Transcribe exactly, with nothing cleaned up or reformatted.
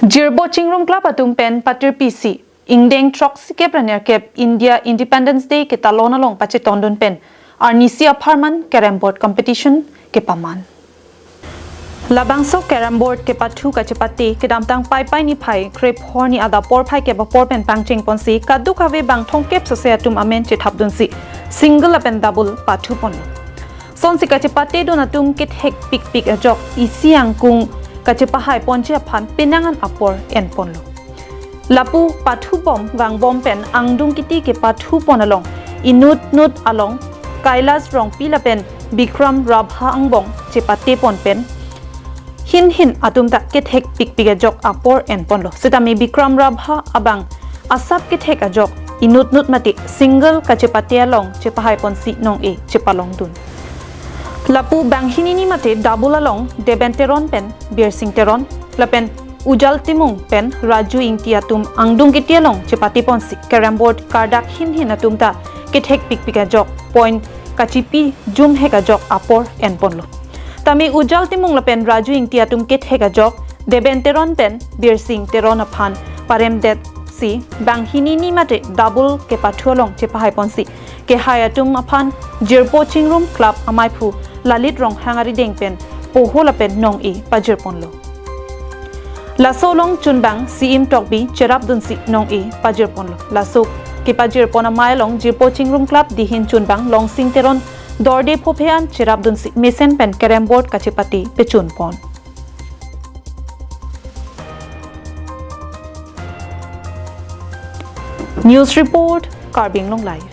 Jirpo Chingrum Club atum pen patirpi si ingdeng throksikep ra nerkep India Independence Day ketalon along pachetondun pen arnisi apharman carrom board competition kepaman. Labangso carrom board kepathu kachepate kedamtang Paipai niphai krepho arni adap porphai kep apor pen pangcheng ponsi kadokave bang thomkep sose atum amen chethapdunsi single lapen double pathu ponlo. Sonsi kachepatedun atum kethekpikpik ajok isi angkung kachepahai ponji aphan penang an apor enponlo. Lapu pathubom vangbom pen angdung kiti kepathu pon along inutnut along Kailash Rongpi lapen Bikram Rabha angbong chepate pon pen hinhin atum ta kethekpikpik ajok apor enponlo. Sitame Bikram Rabha abang asap kethek ajok inutnut mate single kachepate along chepahai ponsi nong-e chepalongdun. Lapu banghinini mate double along Deben Teron pen Birsing Teron lapen Ujal Timung pen Raju Ingti atum angdung kiti along chepate ponsi carrom board kardak hinhin atum ta kethekpikpik ajok point kachipi jumhek ajok apor enponlo. Tame Ujal Timung lapen Raju Ingti atum kethek ajok Deben Teron pen Birsing Teron aphan paremdetsi banghinini mate double kepathu along chepahai ponsi kehai atum aphan Jirpo Chingrum Club amaiphu Lalit Ronghang arideng pen poho lapen nong-e pajirponlo. Laso along chunbang C M Tokbi cherapdunsi nong-e pajirponlo. Laso kepajirpon amei along Jirpo Chingrum Club dihin chunbang Longsing Teron dorde phophe an cherapdunsi mesen pen carrom board kachepate pechunpon. News report, Karbi Anglong Live.